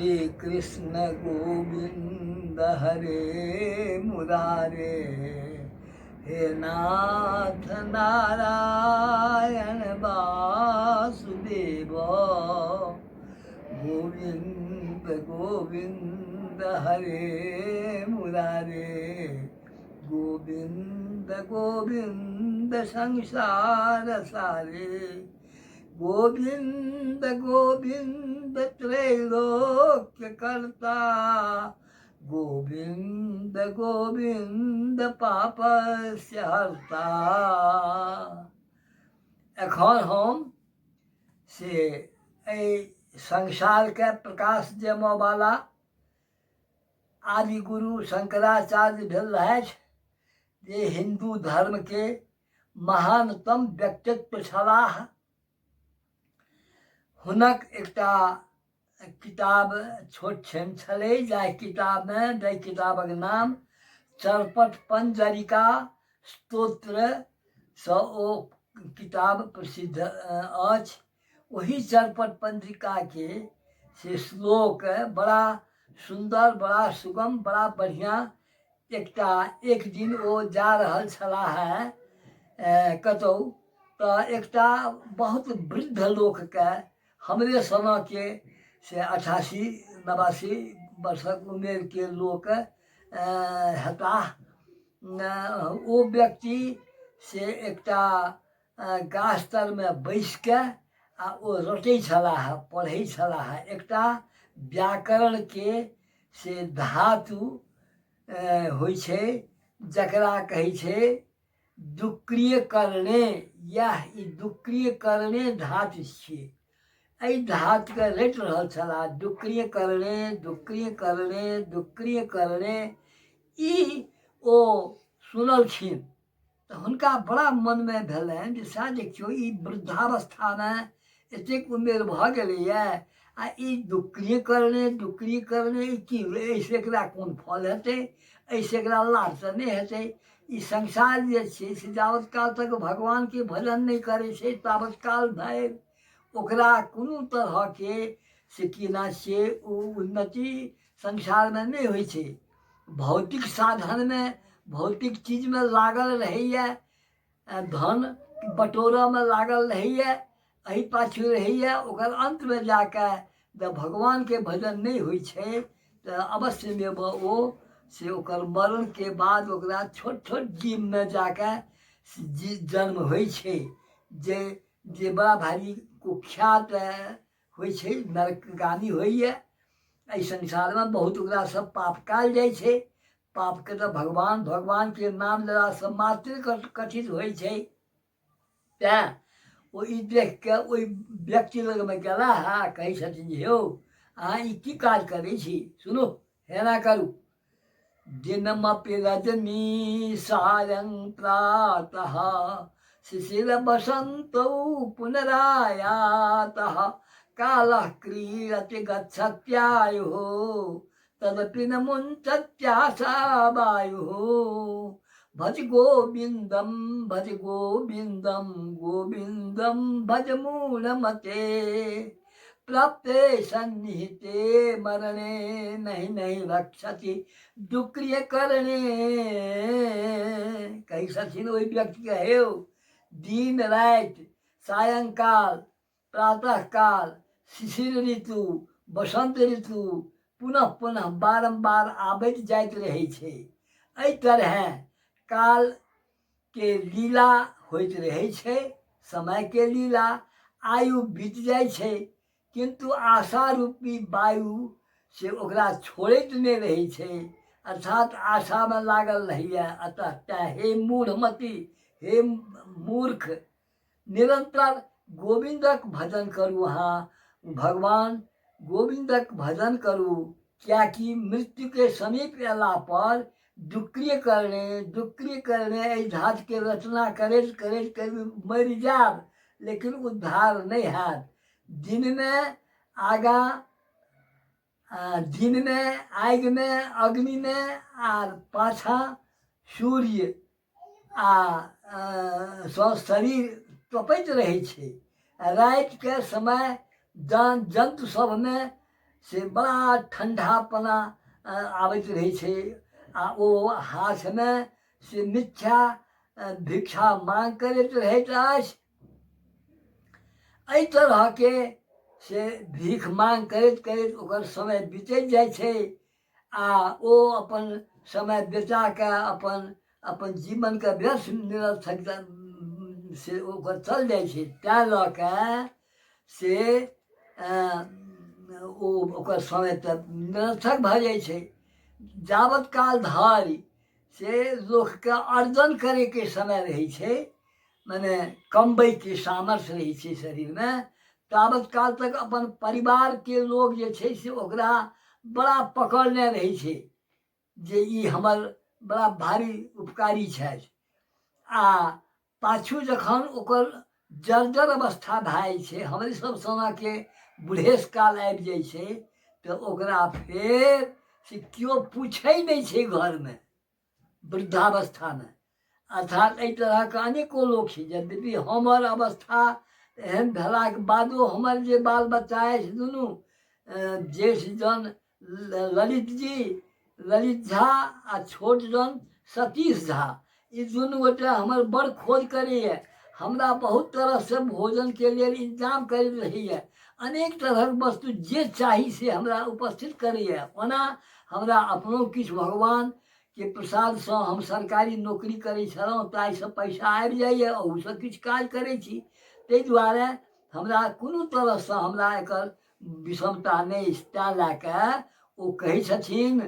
श्री कृष्ण गोविन्द हरे मुरारे, हे नाथ नारायण वासुदेव, गोविन्द गोविन्द हरे मुरारे, गोविन्द गोविन्द संसार सारे, गोविन्द गोविन्द त्रैलोक्य कर्ता, गोविन्द गोविन्द पापस्य हर्ता। एखन हम से एहि संसारके प्रकाश देबऽवला आदिगुरु शंकराचार्य भेल रहथि, जे हिन्दू धर्मके महानतम व्यक्तित्व छलाह। हुनक एकटा किताब छोट छिन छलै, जाहि किताबमे, जाहि किताबक नाम चरपट पंजरिका स्तोत्रसँ ओ किताब प्रसिद्ध अछि। ओही चरपट पंजिकाके से श्लोक बड़ा सुन्दर, बड़ा सुगम, बड़ा बढ़िआँ। एकटा एक दिन ओ जा रहल छलाह हेँ कतहु, तऽ एकटा बहुत वृद्ध लोकके, हमरे सनके से 88 89 वर्षक उमेरके लोक हेताह, ओ व्यक्ति से एकटा गाछ तरमे बैसिके आ ओ रटै छलाह, पढ़ै छलाह एकटा व्याकरणके से धातु होइ छै जकरा कहै छै दुक्रिय करणे। इएह ई दुक्रिय करणे धातु छियै। एहि धातुके रटि रहल छलाह, दुक्रिय करणे, दुक्रिय करणे, दुक्रिय करणे। ई ओ सुनलखिन तऽ हुनका बड़ा मनमे भेलनि जे सएह देखियौ, ई वृद्धावस्थामे एतेक उमेर भऽ गेलैए आ ई दुक्रिय करणे, दुक्रिय करणे, ई की, एहिसँ एकरा कोन फल हेतै? एहिसँ एकरा लाभ तऽ नहि हेतै। ई संसार जे छै से जाबत काल तक भगवानके भजन नहि करै छै ताबत काल धरि ओकरा कोनो तरहके से की ना छियै, ओ उन्नति संसारमे नहि होइ छै। भौतिक साधनमे, भौतिक चीजमे लागल रहैए, धन बटोरऽमे लागल रहैए, एहि पाछू रहैए। ओकर अन्तमे जाकऽ जब भगवानके भजन नहि होइ छै तऽ अवश्यमेव ओ से ओकर मरणके बाद ओकरा छोट छोट जीवमे जाकऽ से जन्म होइ छै, जे जे बड़ा भारी कुख्यात होइ छै, नरकगामी होइए। एहि संसारमे बहुत ओकरा सब पाप कयल जाइ छै। पापके तऽ भगवान भगवानके नाम लेलासँ मात्र कठिन होइ छै। तैँ ओ ई देख कऽ ओहि व्यक्ति लगमे गेला आ कहै छथिन जे यौ, अहाँ ई की काज करै छी? सुनू, एना करू। दिनमपि रजनी सायं प्रातः शिशिर बसन्तौ पुनरायातः कालः क्रीडति गच्छत्यायुः तदपि न मुञ्चत्याशा वायुः। भज गोविन्दं भज गोविन्दं गोविन्दं भज मूढमते, प्राप्ते सन्निहिते मरणे नहि नहि रक्षति दुक्रिय करणे। कहै छथिन ओहि व्यक्तिके, हे यौ, दिन राति, सायंकाल, प्रातःकाल, शिशिर ऋतु, बसन्त ऋतु पुनः पुनः बारम्बार आबैत जाइत रहै छै। एहि तरहेँ कालके लीला होइत रहै छै, समयके लीला। आयु बीत जाइ छै, किन्तु आशा रूपी वायु से ओकरा छोड़ैत नहि रहै छै, अर्थात आशामे लागल रहैए। अतः तेँ हे मूढ़मति, हे मूर्ख, निरन्तर गोविन्दक भजन करू। अहाँ भगवान गोविन्दक भजन करू, किएकि मृत्युके समीप अयला पर दुक्रिय करणे, दुक्रिय करणे एहि धातुके रचना करैत करैत करैत मरि जायब, लेकिन उद्धार नहि हैत। दिनमे आगाँ, दिनमे आगिमे, अग्निमे, आर पाछाँ सूर्य आ सँ शरीर तपैत रहै छै। रातिके समय जन्तु सभमे से बड़ा ठण्डापना आबैत रहै छै आ ओ हाथमे से मिथ्या भिक्षा माँग करैत रहैत अछि। एहि तरहके से भीख माँग करैत करैत ओकर समय बितैत जाइ छै आ ओ अपन समय बिता कऽ अपन अपन जीवनके व्यर्थ निरर्थक से ओकर चल जाइ छै। तैँ लऽ कऽ से ओ ओकर समय तऽ निरर्थक भऽ जाइ छै। जाबत काल धरि से लोकके अर्जन करैके समय रहै छै, मने कमबैके सामर्थ्य रहै छै शरीरमे, ताबत काल तक अपन परिवारके लोक जे छै से ओकरा बड़ा पकड़ने रहै छै जे ई हमर बड़ा भारी उपकारी छथि। आ पाछू जखन ओकर जर्जर अवस्था भए जाइ छै, हमरे सब सनके बुढ़ेस काल आबि जाइ छै, तऽ ओकरा फेर से केओ पूछै नहि छै घरमे वृद्धावस्थामे। अर्थात एहि तरहके अनेको लोक छै। यद्यपि हमर अवस्था एहन भेलाके बादो हमर जे बाल बच्चा अछि दुनू, ज्येष्ठ जन ललित जी ललित झा आ छोट जन सतीश झा, ई दुनू गोटे हमर बड़ खोज करैए, हमरा बहुत तरहसँ भोजनके लेल इन्तजाम करैत रहैए, अनेक तरहक वस्तु जे चाही से हमरा उपस्थित करैए। ओना हमरा अपनो किछु भगवानके प्रसादसँ हम सरकारी नौकरी करै छलहुँ, ताहिसँ पैसा आबि जाइए, ओहूसँ किछु काज करै छी, ताहि दुआरे हमरा कोनो तरहसँ हमरा एकर विषमता नहि अछि। ताहि लए कऽ ओ कहै छथिन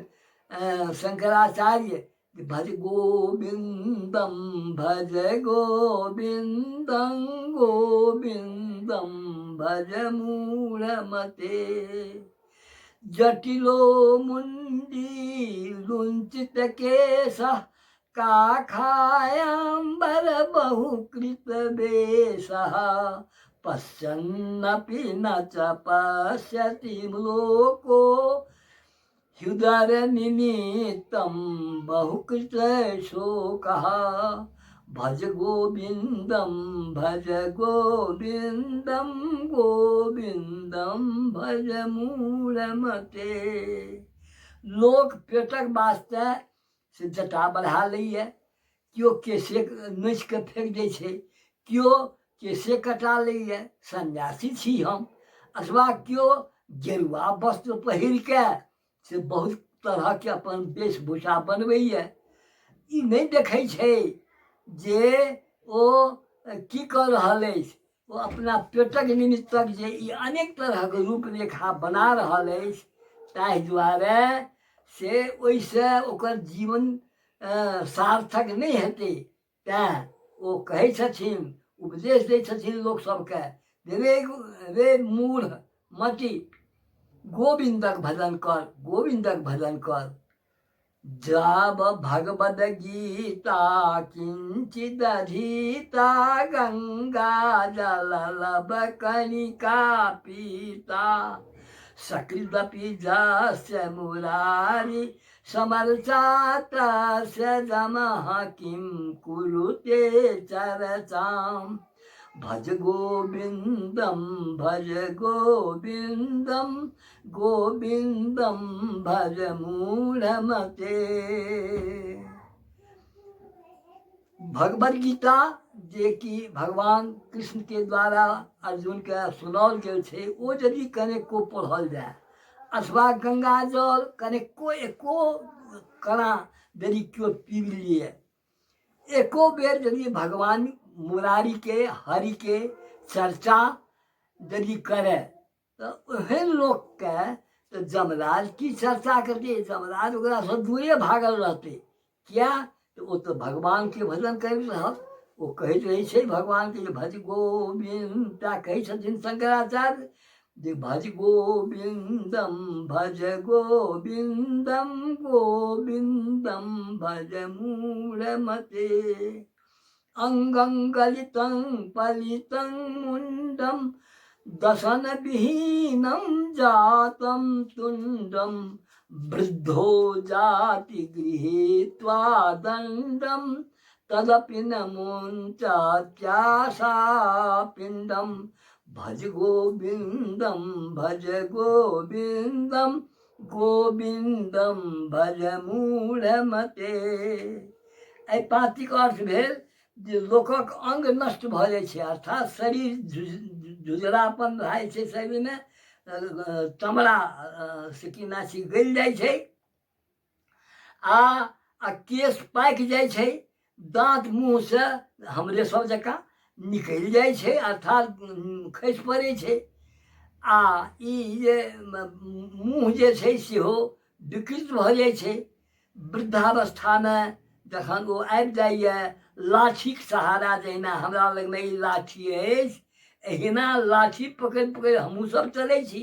शंकराचार्य, भज गोविन्दम भज गोविन्दं गोविन्दम भज मूढ़मते। जटिलो मुण्डी लुञ्चित केश काखायाम्बर बहुकृत वेशः पश्यन्नपि न च पश्यति लोको ह्युदर निमित्तं बहुकृत शोकः। भज गोविन्दं भज गोविन्दं गोविन्दं भज मूढ़मते। लोक पेटक वास्ते से जटा बढ़ा लैए, केओ केसे नोचि कऽ फेक दै छै, केओ केसे कटा लैए, सन्यासी छी हम, अथवा केओ गेरुआ वस्त्र पहिर कऽ से बहुत तरहके अपन वेशभूषा बनबैए। ई नहि देखै छै जे ओ की कऽ रहल अछि। ओ अपना पेटक निमित्तक जे ई अनेक तरहक रूपरेखा बना रहल अछि, ताहि दुआरे से ओहिसँ ओकर जीवन सार्थक नहि हेतै। तैँ ओ कहै छथिन, उपदेश दै छथिन लोकसभके, रे रे मूढ़ मति, गोविन्दक भजन कर, गोविन्दक भजन कर। जाब भगवद गीता किंचित अधीता गंगा जल लब कणिका पीता सकृदपि जस्य मुरारी समर्चातस्य जमः किं कुरुते चरचाम्। भज गोविन्दं भज गोविन्दं गोविन्दं भज मूढ़मते। भगवद गीता जे कि भगवान कृष्ण के द्वारा अर्जुन के सुनाओल गेल छै, ओ यदि कनेको पढ़ल जाय अथवा गंगा जल कनेको एको कणा यदि केओ पीबि लिए, एको बेर यदि भगवान मुरारी के हरि के चर्चा यदि करे, तऽ ओहन लोकके तऽ जमराज की चर्चा करतै? जमराज ओकरासँ दूरे भागल रहतै। किया तऽ ओ तऽ भगवानके भजन करैत रहत। ओ कहैत रहै छै भगवानके जे भज गोविन्द, तैँ कहै छथिन शंकराचार्य जे भज गोविन्दम भज गोविन्दम गोविन्दम भज मूढ़मते। अङ्गं गलितं पलितं मुण्डं दशन विहीनं जातं तुण्डं वृद्धो जाति गृहीत्वा दण्डं तदपि न मुञ्चत्याशा पिण्डं। भज गोविन्दम भज गोविन्दम गोविन्दम भज मूढ़मते। एहि पाँतिक अर्थ भेल जे लोकक अङ्ग नष्ट भऽ जाइ छै, अर्थात शरीर झुझरापन भए जाइ छै, शरीरमे चमड़ा से की नाची गलि जाइ छै आ केश पाकि जाइ छै, दाँत मुँहसँ हमरे सब जकाँ निकलि जाइ छै, अर्थात खसि पड़ै छै। आ ई जे मुँह जे छै सेहो विकृत भऽ जाइ छै। वृद्धावस्थामे जखन ओ आबि जाइए, लाठीक सहारा, जहिना हमरा लगमे ई लाठी अछि एहिना लाठी पकड़ि पकड़ि हमहूँ सब चलै छी,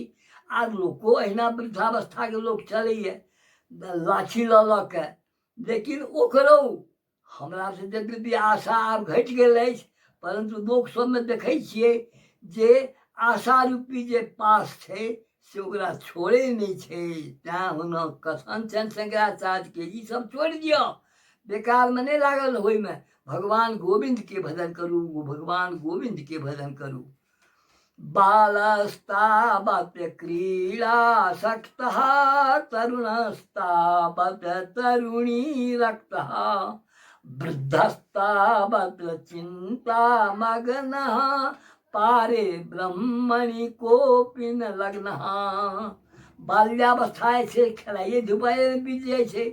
आ लोको एहिना वृद्धावस्थाके लोक चलैए लाठी लऽ लऽ कऽ। लेकिन ओकरो हमरा से यद्यपि आशा आब घटि गेल अछि, परन्तु लोक सबमे देखै छियै जे आशा रूपी जे पास छै से ओकरा छोड़ै नहि छै। तैँ हुनक कथन छनि शंकराचार्यके, ई सब छोड़ि दिअ, बेकारमे नहि लागल ओहिमे, भगवान गोविन्दके भजन करू, भगवान गोविन्दके भजन करू। बालस्तावत् क्रीडासक्तः तरुणस्तावत् तरुणीरक्तः वृद्धस्तावत् चिन्तामग्नः पारे ब्रह्मणि कोऽपि न लग्नः। बाल्यावस्था जे छै खेलाइए धुपाइएमे बीत जाइ छै,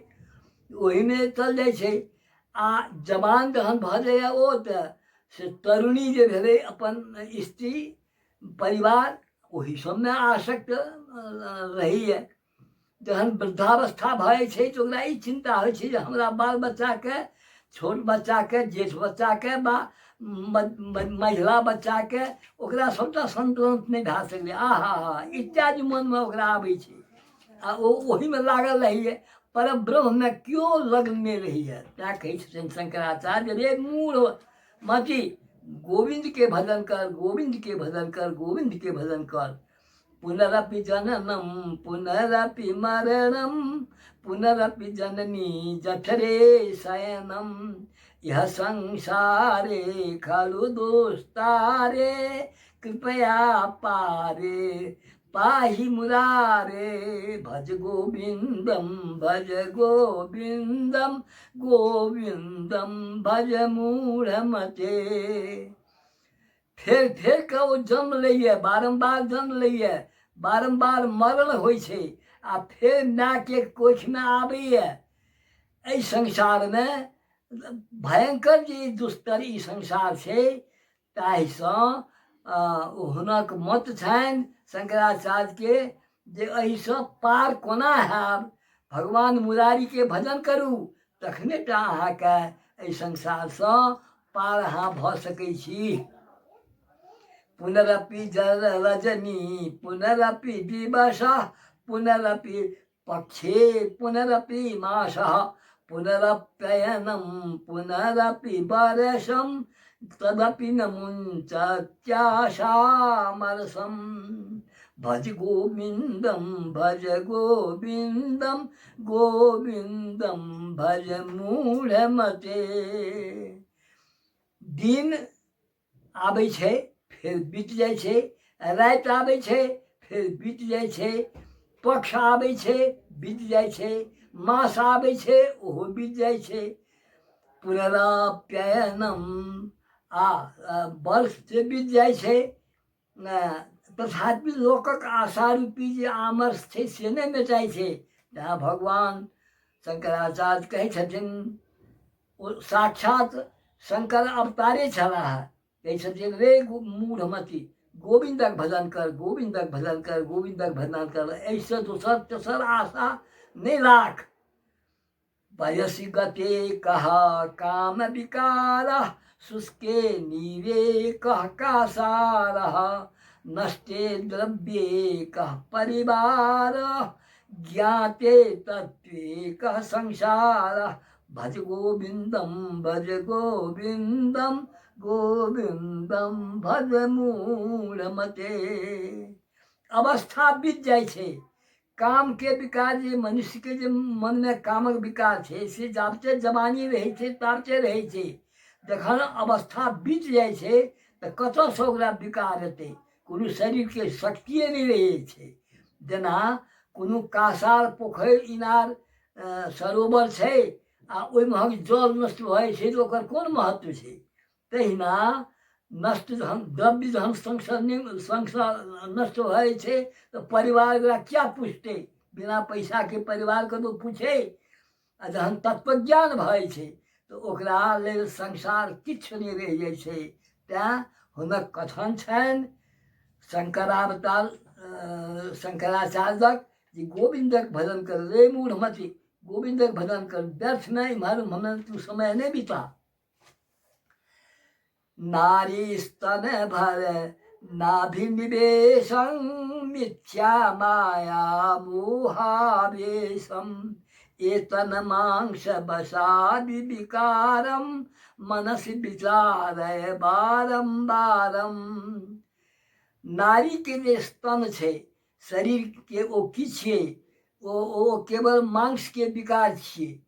ओहिमे चल जाइ छै। आ जवान जहन भऽ जाइए ओ तऽ से तरुणी जे भेलै अपन स्त्री परिवार ओहि सबमे आसक्त रहैए। जहन वृद्धावस्था भऽ जाइ छै तऽ ओकरा ई चिन्ता होइ छै जे हमरा बाल बच्चाके, छोट बच्चाके, जेठ बच्चाके बा महिला बच्चाके ओकरा सबटा सन्तुलन नहि भए सकलै, आ हा हा इत्यादि मनमे ओकरा आबै छै आ ओ ओहीमे लागल रहैए, पर ब्रह्ममे केओ लग्न नहि रहैए। तैँ कहै छथिन शंकराचार्य, रे मूढ़ मति, गोविन्द के भजन कर, गोविन्द के भजन कर, गोविन्द के भजन कर। पुनरपि जननम पुनरपि मरणम पुनरपि जननी जठरे शयनम यह संसारे खलु दोस्तारे कृपया पारे पाहि मुरारे भज गोविन्दम भज गोविन्दम गोविन्दम भज मूढ़मते। फेर फेर के ओ जन्म लैए, बारम्बार जन्म लैए, बारम्बार मरण होइ छै आ फेर मायके कोखिमे आबैए। एहि संसारमे भयङ्कर जे दुस्तर ई संसार छै ताहिसँ हुनक मत छनि शंकराचार्यके जे एहिसँ पार कोना हैब, भगवान मुरारीके भजन करू तखने टा अहाँके एहि संसारसँ पार अहाँ भऽ सकै छी। पुनरपि जर रजनी पुनरपि दिवस पुनरपि पक्षे पुनरपि मासः पुनरप्ययनं पुनरपि बरसं तदपि न मुञ्चत्याशामरसं। भज गोविन्दं भज गोविन्दं गोविन्दं भज मूढ़मते। दिन आबै छै फेर बीत जाइ छै, राति आबै छै फेर बीत जाइ छै, पक्ष आबै छै बीत जाइ छै, मास आबै छै ओहो बीत जाइ छै। पुनराप्ययनम आ वर्ष से बीत जाइ छै, तथापि लोकक आशा रूपी जे आमर्ष छै से नहि मेटाइ छै। तैँ भगवान शंकराचार्य कहै छथिन, ओ साक्षात शंकर अवतारे छलाह, कहै छथिन रे मूढ़मती, गोविन्दक भजन कर, गोविन्दक भजन कर, गोविन्दक भजन कर, एहिसँ दोसर तेसर आशा नहि राख। वयसि गते कह काम विकार शुष्के नीरे कह कासार नष्टे द्रव्ये कह परिवार ज्ञाते तत्त्वे कह संसार। भज गोविन्दम भज गोविन्दम गोविन्दम भज मूढ़मते। अवस्था बीत जाइ छै, कामके विकार जे मनुष्यके जे मनमे कामक विकार छै से जाबते जवानी रहै छै ताबते रहै छै, जखन अवस्था बीत जाइ छै तऽ कतऽसँ ओकरा विकार हेतै, कोनो शरीरके शक्तिए नहि रहै छै। जेना कोनो कासार पोखरि इनार सरोवर छै आ ओहिमे जल नष्ट भऽ जाइ छै तऽ ओकर कोन महत्व छै? तहिना नष्ट जहन द्रव्य जहन संसार नहि संसार नष्ट भऽ जाइ छै तऽ परिवार ओकरा किया पुछतै? बिना पैसाके परिवार कतहु पूछै? आ जहन तत्वज्ञान भऽ जाइ छै तऽ ओकरा लेल संसार किछु नहि रहि जाइ छै। तैँ हुनक कथन छनि शंकरावतार शंकराचार्यक जे गोविन्दक भजन कर रे मूढ़मति, गोविन्दक भजन कर, व्यर्थमे इम्हर उम्हर तू समय नहि बिता। नारी स्तन भर नाभि निवेशं मिथ्या माया मोहावेशम एतन मांस बसादि विकारम मनसि विचारय बारंबारम। नारी के जे स्तन छै शरीर के ओ की छियै? ओ केवल मांस के विकार छियै,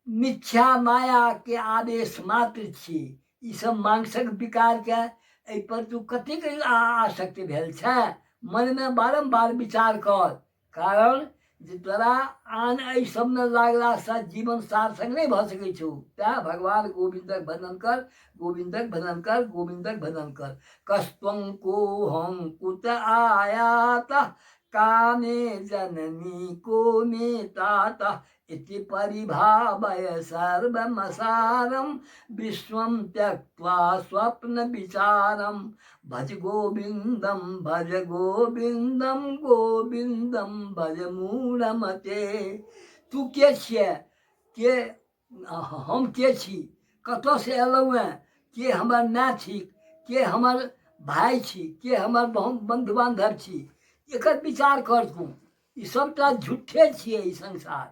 मिथ्या मायाके आवेश मात्र छी। ई सब मांसक विकारके एहिपर तू कतेक आसक्त भेल छै? मनमे बारम्बार विचार कर, कारण जे तोरा आन एहि सबमे लागलासँ जीवन सार्थक नहि भऽ सकै छौ। तैँ भगवान गोविन्दक भजन कर, गोविन्दक भजन कर, गोविन्दक भजन कर। कस्त्वं कोहं कुत आयात कामे जननी को मे तात इति परिभावय सर्वमसारं विश्वं त्यक्त्वा स्वप्न विचारं भज गोविन्दं भज गोविन्दं गोविन्दं भज मूढ़मते। तू के छियै? के हम के छी? कतऽसँ अयलहुँ हेँ? के हमर माय छी? के हमर भाय छी? के हमर बन्धु बान्धव छी? एकर विचार कर तू। ई सबटा झूठे छियै ई संसार।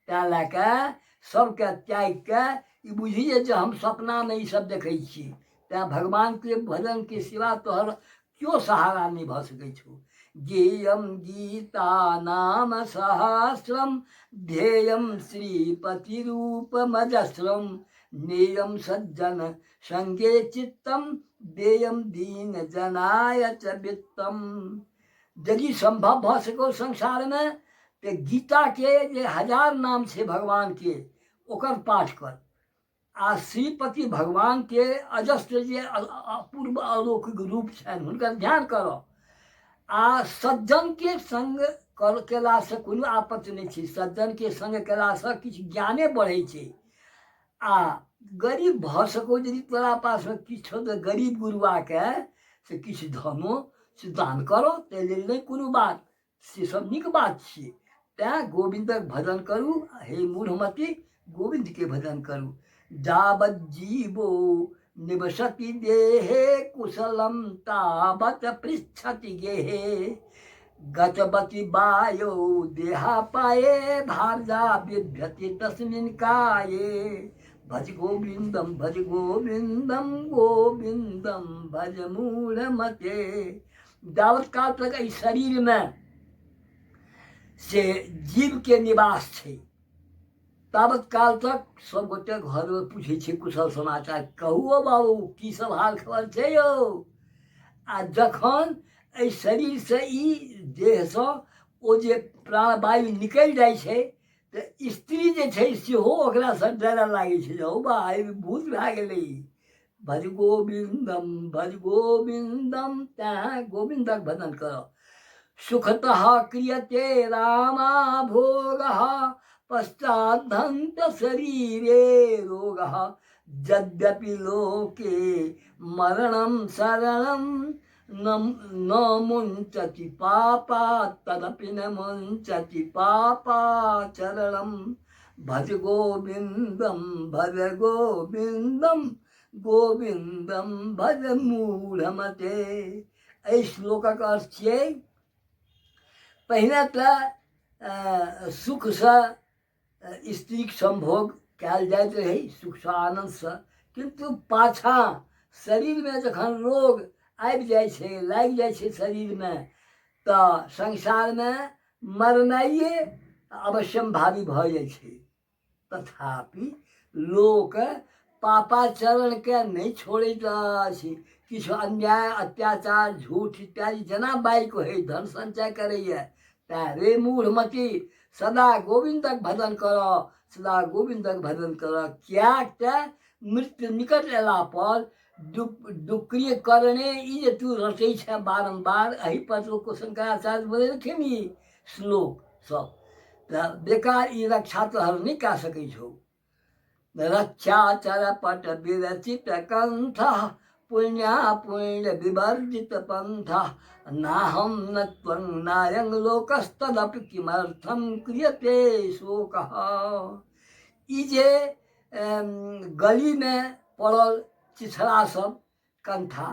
तैँ लए कऽ सबके त्यागि कऽ ई बुझी जे हम सपनामे ई सब देखै छी। तैँ भगवानके भजनके सिवा तोहर केओ सहारा नहि भऽ सकै छौ। गेयम गीता नाम सहस्रम ध्येयम श्रीपति रूपमजस्रम नेयम सज्जन संगे चित्तम देयम दीन जनाय च वित्तम। यदि सम्भव भऽ सको संसारमे तऽ गीताके जे 1000 नाम छै भगवानके ओकर पाठ कर आ श्रीपति भगवानके अजस्र जे अपूर्व अलौकिक रूप छनि हुनकर ध्यान करऽ आ सज्जनके सङ्ग कर केलासँ कोनो आपत्ति नहि छै। सज्जनके सङ्ग केलासँ किछु ज्ञाने बढ़ै छै। आ गरीब भऽ सको यदि तोरा पासमे किछु छौ तऽ गरीब गुरुआके से किछु धनो से दान करऽ, ताहि लेल नहि कोनो बात, से सब नीक बात छियै। तैँ गोविन्दक भजन करू हे मूढ़मति, गोविन्दके भजन करू। जावत जीवो निवसति देहे कुशलम तावत पृच्छति गेहे गतवती वायो देहा पाए भारजा बिभ्यति तस्मिन काये भज गोविन्दम भज गोविन्दम गोविन्दम भज मूढ़मते। जावत काल तक एहि शरीरमे से जीवके निवास छै तावत काल तक सब गोटे घरमे पूछै छै कुशल समाचार, कहू ओ बाबू की सब हाल खबर छै यौ। आ जखन एहि शरीरसँ ई देहसँ ओ जे प्राणवायु निकलि जाइ छै तऽ स्त्री जे छै सेहो ओकरासँ डरऽ लागै छै, हौ बा ई भूत भए गेलै। भज गोविन्दम भज गोविन्दम, तैँ गोविन्दक भजन कर। सुखतः क्रियते रामा भोगः पश्चाद्धन्त शरीरे रोगः यद्यपि लोके मरणं शरणं न मुञ्चति पापात् तदपि न मुञ्चति पापाचरणं भज गोविन्दं भज गोविन्दं गोविन्दं भज मूढ़मते। एहि श्लोकक अर्थ छियै पहिने तऽ सुखसँ स्त्रीक सम्भोग कयल जाइत रहै, सुखसँ आनन्दसँ, किन्तु पाछाँ शरीरमे जखन रोग आबि जाइ छै, लागि जाइ छै शरीरमे, तऽ संसारमे मरनाइए अवश्यम्भावी भऽ जाइ छै। तथापि लोक पापाचरणके नहि छोड़ैत अछि। किछु अन्याय अत्याचार झूठ इत्यादि जेना बाइक होइ धन सञ्चय करैए। तैँ रे मूढ़मती, सदा गोविन्दक भजन कर, सदा गोविन्दक भजन कर। किएक तऽ मृत्यु निकट अयला पर दुक्रिय करणे ई जे तू रटै छेँ बारम्बार, एहि पर तो शंकराचार्य बनेलखिन ई श्लोक सब, तऽ बेकार ई रक्षा तोहर नहि कए सकै छौ। रक्षा चरपट विरचित कंठ पुण्या पुण्य विवर्जित पंथ नाहम न त्वं नायं लोकस्तदपि किमर्थम क्रियते शोकः। ई जे गलीमे पड़ल चिथड़ा सब कंठा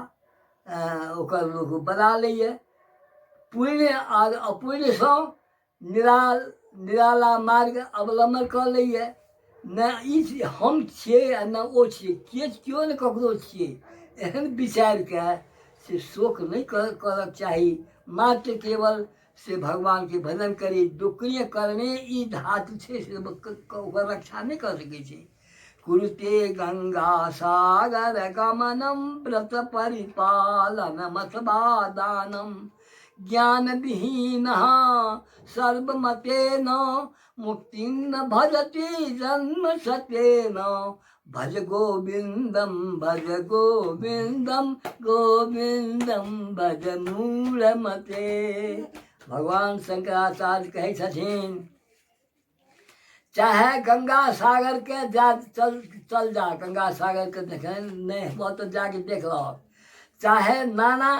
ओकर लोक बना लैए, पुण्य आर अपुण्यसँ निराला मार्ग अवलम्बन कऽ लैए। ने ई हम छियै आ ने ओ छियै, के केओ ने ककरो छियै, एहन विचारिके से शोक नहि करक चाही। मात्र केवल से भगवानके भजन करी। दुक्रिय करणे ई धातु छै से ओकर रक्षा नहि कऽ सकै छै। कुरुते गंगा सागर गमनम व्रत परिपालनम अथवा दानम ज्ञान विहीन सर्वमतेन मुक्तिं न भजति जन्म सतेन। भज गोविन्दम भज गोविन्दम गोविन्दम भज मूढ़मते। भगवान शंकराचार्य कहै छथिन, चाहे गंगा सागर के जा चल चल जा, गंगा सागर के देखे नहीं हुआ तो जाके देख रहो, चाहे नाना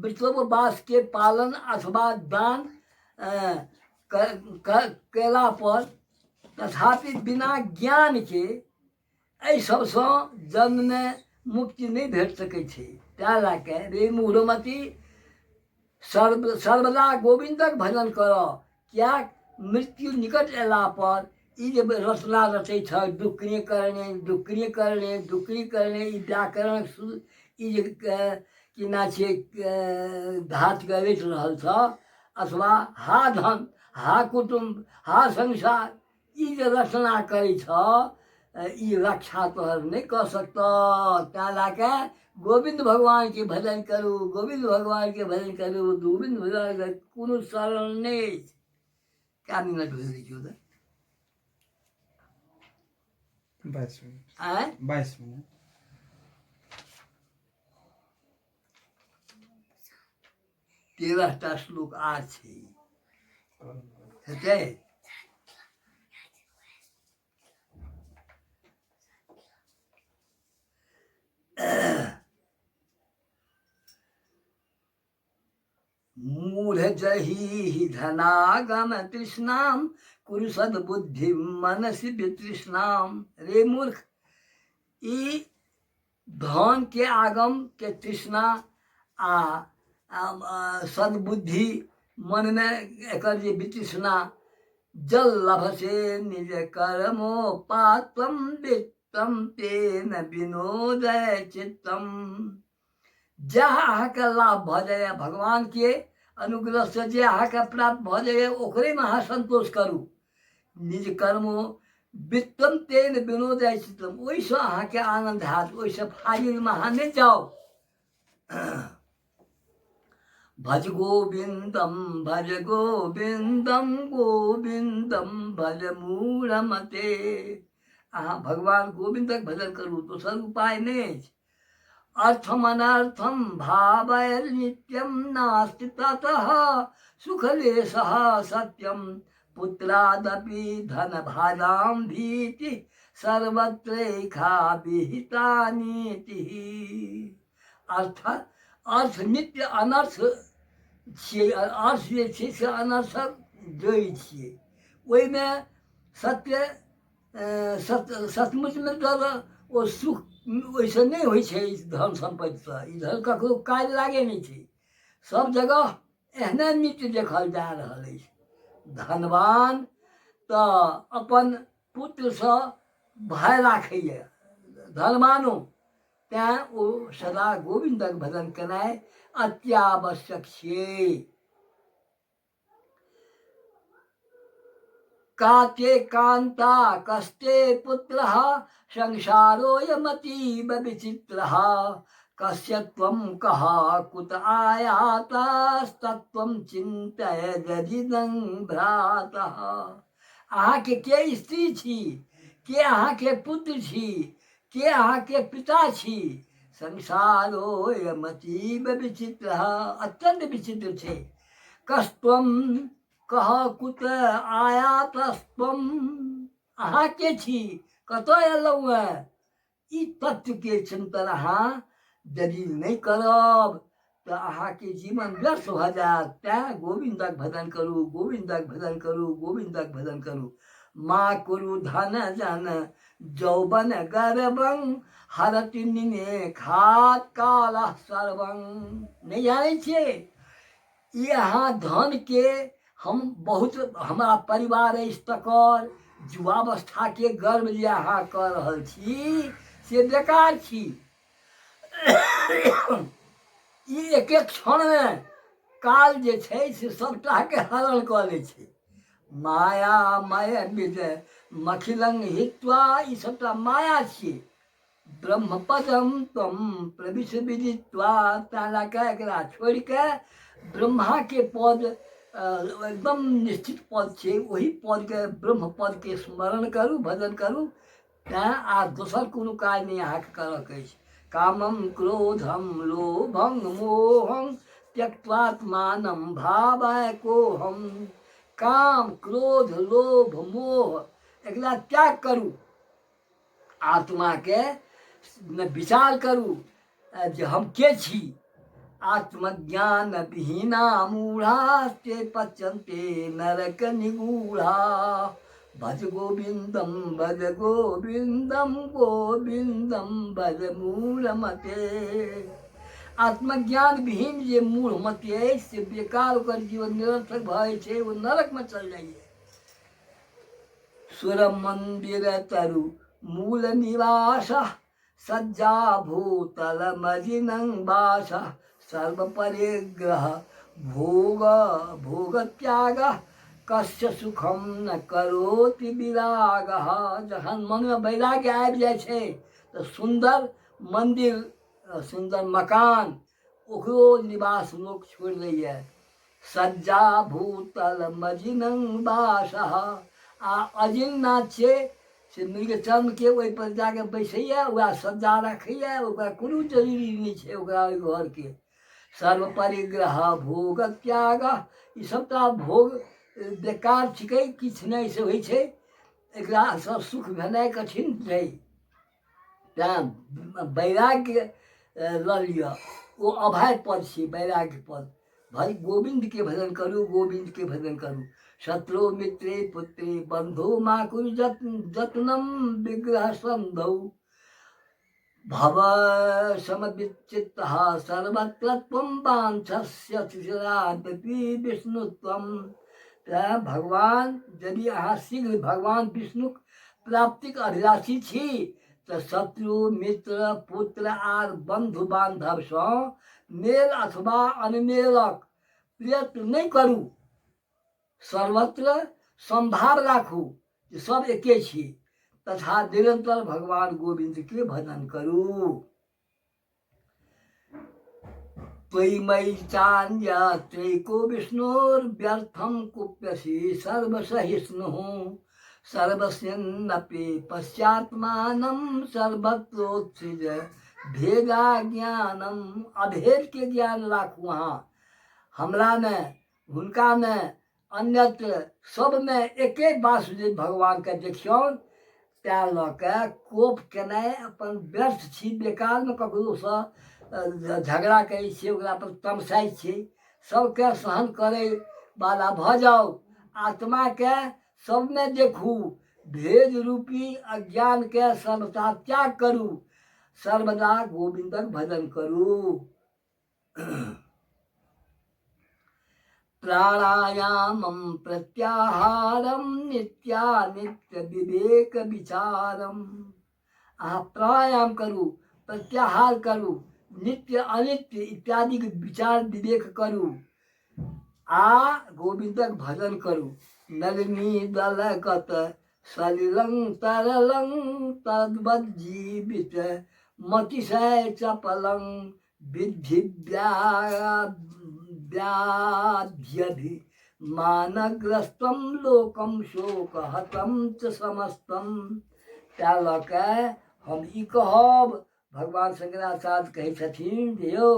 वृतोपवास के पालन अथवा दान केला पर, तथापि बिना ज्ञान के एहि सबसँ जन्ममे मुक्ति नहि भेट सकै छै। तैँ लए कऽ रे मूढ़मती, सर्वदा गोविन्दक भजन कर। किएक मृत्यु निकट अयला पर ई जे रचना रचै छ दुक्रिय करणे दुक्रिय करणे दुक्रिय करणे, ई व्याकरण ई जे की ना छियै धातुके रचि रहल छ, अथवा हा धन हा कुटुम्ब हा संसार, ई जे रचना करै छ ई रक्षा तोहर नहि कऽ सकतऽ। तैँ लए कऽ गोविन्द भगवानके भजन करू, गोविन्द भगवानके भजन करू। गोविन्द भगवानके कोनो शरण नहि अछि। कए मिनट भेल देखियौ तऽ? 22 मिनट। आँय? 22 मिनट। 13 टा श्लोक आर छै, हेतै? मूढ़ जही धनागम तृष्णाम कुरु सद्बुद्धि मनसि वितृष्णाम। रे मूर्ख, ई धन के आगम के तृष्णा आ सद्बुद्धि मनमे एकर जे वितृष्णा, जल लभसे निज कर्मोपात्तम वित्तम तेन विनोदय चित्तम। जहाँ अहाँके लाभ भऽ जाइए, भगवानके अनुग्रहसँ जे अहाँके प्राप्त भऽ जाइए, ओकरेमे अहाँ सन्तोष करू। निज कर्मो वित्तम तेन विनोदय चित्तम, ओहिसँ अहाँके आनन्द हैत, ओहिसँ फाजिलमे अहाँ नहि जाउ। भज गोविन्दम भज गोविन्दम गोविन्दम भज मूढ़मते। अहाँ भगवान गोविन्दक भजन करू, दोसर उपाय नहि अछि। अर्थम अनर्थम भावय नित्यम नास्ति ततः सुखलेशः सत्यम पुत्रादपि धन भाजां भीति सर्वत्रैखा विहिता नीतिः। अर्थ अर्थ नित्य अनर्थ छियै, अर्थ जे छै से अनर्थक जड़ि छियै। ओहिमे सत्य सचमुचमे तऽ ओ सुख ओहिसँ नहि होइ छै। धन सम्पत्तिसँ ई धन ककरो काज लागै नहि छै। सब जगह एहने नीति देखल जा रहल अछि। धनवान तऽ अपन पुत्रसँ भय राखैए धनवानो, तैँ ओ सदा गोविन्दक भजन केनाइ अत्यावश्यक छियै। काते कान्ता कस्ते पुत्रः संसारोऽयमतीव विचित्रः कस्य त्वं कः कुत आयातस्तत्त्वं चिन्तय दरिदं भ्रातः। अहाँके के स्त्री छी, के अहाँके पुत्र छी, के अहाँके पिता छी? संसारोऽयमतीव विचित्र, अत्यन्त विचित्र छै। कस्त्वं कह कुत आयातस्त्वं, अहाँ के छी, कतऽ एलहुँ हेँ? ई तत्वके चिन्तन अहाँ यदि नहि करब तऽ अहाँके जीवन व्यर्थ भऽ जायत। तैँ गोविन्दक भजन करू, गोविन्दक भजन करू, गोविन्दक भजन करू। माँ कुरु धन जन जौबन गर्वं हरति निने खात कालः सर्वं। नहि जानै छियै ई अहाँ धनके हम बहुत हमरा परिवार अछि तकर युवावस्थाके गर्व जे अहाँ कऽ रहल छी से बेकार छी। ई एक एक क्षणमे काल जे छै से सभटाके हरण कऽ लै छै। मायामय विद मखिलंग हित्वा, ई सभटा माया छियै। ब्रह्मपदम त्वम प्रविश विदित्वा, तैं लए कऽ एकरा छोड़ि कऽ ब्रह्माके पद एकदम निश्चित पद छै, ओहि पदके ब्रह्म पदके स्मरण करू, भजन करू। तैँ आ दोसर कोनो काज नहि अहाँके करऽके अछि। कामम क्रोधम लोभं मोहं त्यक्त्वात्मानं भावय कोहम। काम क्रोध लोभ मोह एकरा त्याग करू, आत्माके मे विचार करू जे हम के छी। आत्मज्ञान विहीना मूढ़ा ते पचन्ते नरक निगूढ़ा। भज गोविंदम भज गोविंदम गोविंदम भज मूढ़मते। आत्मज्ञान विहीन जे मूढ़मती अछि से बेकार, ओकर जीवन निरर्थक भऽ जाइ छै, ओ नरकमे चल जाइए। सुर मंदिर तरु मूल निवास सज्जा भूतल मजिनं वास सर्व परिग्रह भोग भोग त्याग कस्य सुखम न करोति विराग। जखन मनमे वैराग्य आबि जाइ छै तऽ सुन्दर मन्दिर सुन्दर मकान ओकरो निवास लोक छोड़ि दैए। सज्जा भूतल मजिनं वासः, आ अजिन नाथ छै से मृगचर्मके ओहिपर जाके बैसैए, वएह सज्जा रखैए, ओकरा कोनो जरूरी नहि छै ओकरा ओहि घरके। सर्व परिग्रह भोग त्याग, ई सबटा भोग बेकार छिकै, किछु नहि से होइ छै, एकरा सब सुख भेनाइ कठिन छै। तेँ वैराग्य लऽ लिअ, ओ अभय पद छी वैराग्य पद। भाइ गोविन्दके भजन करू, गोविन्दके भजन करू। शत्रु मित्रे पुत्रे बन्धु मा कुरु जत्नम विग्रह सन्धौ। भव समविचित्तः सर्वत्र त्वं वाञ्छस्य शिशिरादपि विष्णुत्वं। तेँ भगवान यदि अहाँ शीघ्र भगवान विष्णुक प्राप्तिक अभिलाषी छी तऽ शत्रु मित्र पुत्र आर बन्धु बान्धवसँ मेल अथवा अनमेलक प्रयत्न नहि करू। सर्वत्र समभाव राखू जे सब एके छी तथा निरंतर भगवान गोविंद के भजन करू। त्वयि चान्यत्रैको विष्णोर्व्यर्थं कुप्यसि सर्वसहिष्णुः सर्वस्यन्नपि पश्चात्मानं सर्वत्रोत्सृज भेदाज्ञानम। अभेद के ज्ञान राखू अहाँ, हमरामे हुनकामे अन्यत्र सबमे एके वासुदेव भगवानके देखियौन। तैँ लऽ कऽ कोप केनाइ अपन व्यर्थ छी, बेकारमे ककरोसँ झगड़ा करै छियै, ओकरा पर तमसाइ छियै। सबके सहन करै वाला भऽ जाउ, आत्माके सबमे देखू, भेद रूपी अज्ञानके सर्वथा त्याग करू, सर्वदा गोविन्दक भजन करू। प्राणायामं प्रत्याहारं नित्यानित्य विवेक विचारम। अहाँ प्राणायाम करू, प्रत्याहार करू, नित्य अनित्य इत्यादि के विचार विवेक करू आ गोविंदक भजन करू। नलिनी दलगत सलिलं तरलं तद्वत् जीवित मतिशय चपलं विद्धि व्याध्यभि मानग्रस्तं लोकम शोकहतं च समस्तं। तैँ लऽ कऽ हम ई कहब, भगवान शंकराचार्य कहै छथिन जे यौ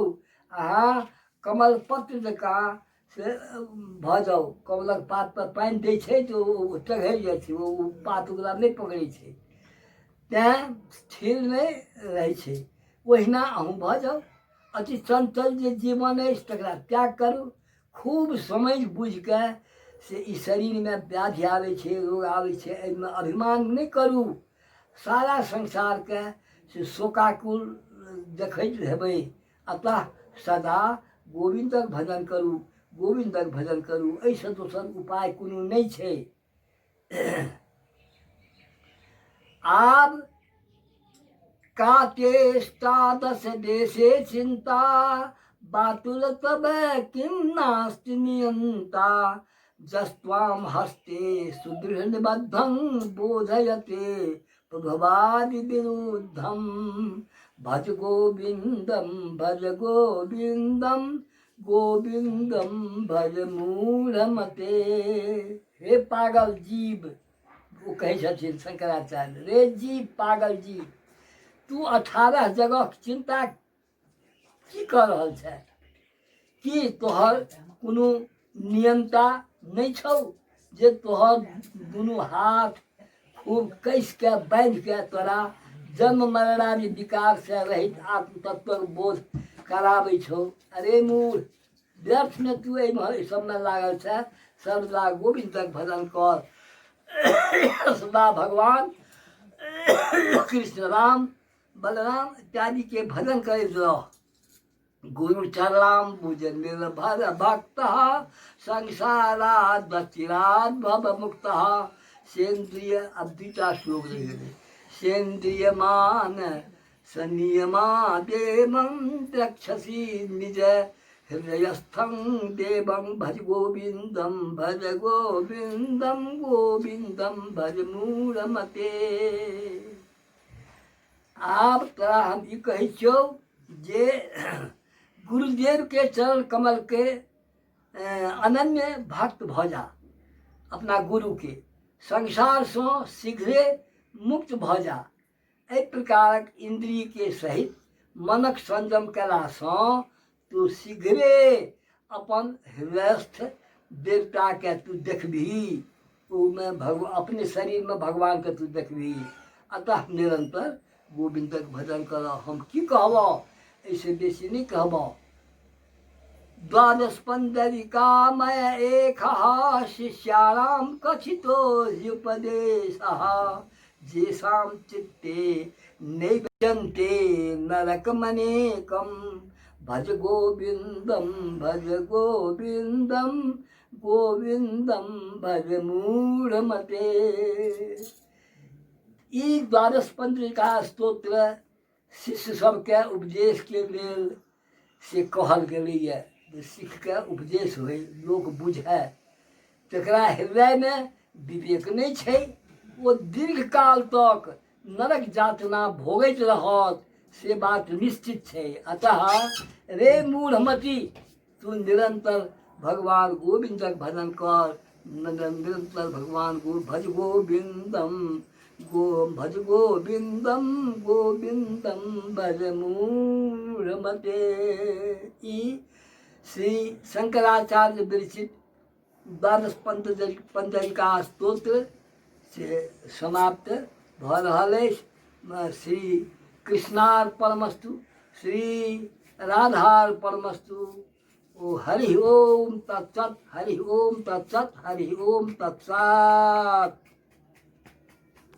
अहाँ कमलपत्र जकाँ से भऽ जाउ। कमलक पातपर पानि दै छै तऽ ओ टघरि जाइ छै, ओ पात ओकरा नहि पकड़ै छै, तैँ स्थिर नहि रहै छै। ओहिना अहूँ भऽ जाउ। अति चञ्चल जे जीवन अछि तकरा त्याग करू। खूब समझि बुझिके से ई शरीरमे व्याधि आबै छै, रोग आबै छै, एहिमे अभिमान नहि करू। सारा संसारके से शोकाकुल देखैत हेबै। अतः सदा गोविन्दक भजन करू, गोविन्दक भजन करू, एहिसँ दोसर उपाय कोनो नहि छै। आब कातेष्टादश देशे चिन्ता बातुल तब किं नास्ति नियन्ता जस्त्वां हस्ते सुदृढ़ निबद्धं बोधयते प्रभवादि विरुद्धं भज गोविन्दं भज गोविन्दं गोविन्दं भज मूढ़मते। हे पागल जीव, ओ कहै छथिन शंकराचार्य, रे जीव पागल जीव, तू 18 जगह चिन्ता की कऽ रहल छै? की तोहर कोनो नियन्ता नहि छौ जे तोहर दुनू हाथ खूब कसि कऽ बान्हि कऽ तोरा जन्म मरणादि विकारसँ रहित आत्मतत्वक बोध कराबै छौ? अरे मूढ़, व्यर्थमे तू एहिमे सबमे लागल छै। सर्वदा गोविन्दक भजन कर, सदा भगवान कृष्ण राम बलराम इत्यादिके भजन करैत रह। गुरु चरणाम बुझ निर्भर भक्त संसाराद चिराद भव मुक्त। सेन्द्रिय, अब दूटा श्लोक रहि गेलै। सेन्द्रियमान सनियमा देवं द्रक्षसि निज हृदयस्थं देवं भज गोविन्दं भज गोविन्दं गोविन्दं भज मूढ़मते। आब तोरा हम ई कहै छियौ जे गुरुदेवके चरण कमलके अनन्य भक्त भऽ जा, अपना गुरुके संसारसँ शीघ्रे मुक्त भऽ जा। एहि प्रकारक इन्द्रियके सहित मनक संयम कयलासँ तू शीघ्रे अपन हृदयस्थ देवताके तू देखबही, ओहिमे भगव अपने शरीरमे भगवानके तू देखबही। अतः निरन्तर गोविन्दक भजन कर। हम की कहबह, एहिसँ बेसी नहि कहबह। द्वादश पन्दरिकामय एकः शिष्याणां कथितो ह्युपदेशः जेषां चित्ते नैवजन्ते नरकमनेकं भज गोविन्दं भज गोविन्दं गोविन्दं भज मूढ़मते। ई द्वादश पन्द्रिका स्तोत्र शिष्य सबके उपदेशके लेल से कहल गेलैए जे सीखके उपदेश होइ, लोक बुझए। तकरा हृदयमे विवेक नहि छै, ओ दीर्घकाल तक नरक यातना भोगैत रहत, से बात निश्चित छै। अतः रे मूढ़मती, तू निरंतर भगवान गोविन्दक भजन कर, निरंतर भगवान गो भज गोविन्दम गो भज गोविन्दम गोविन्दम भज मूढ़मते। ई श्री शंकराचार्य विरचित द्वादश पंचरिका स्तोत्र से समाप्त भऽ रहल अछि। श्री कृष्णार्पणमस्तु, श्री राधार्पणमस्तु। ओ हरि ओम तत्सत, हरि ओम तत्सत, हरि ओम तत्सत।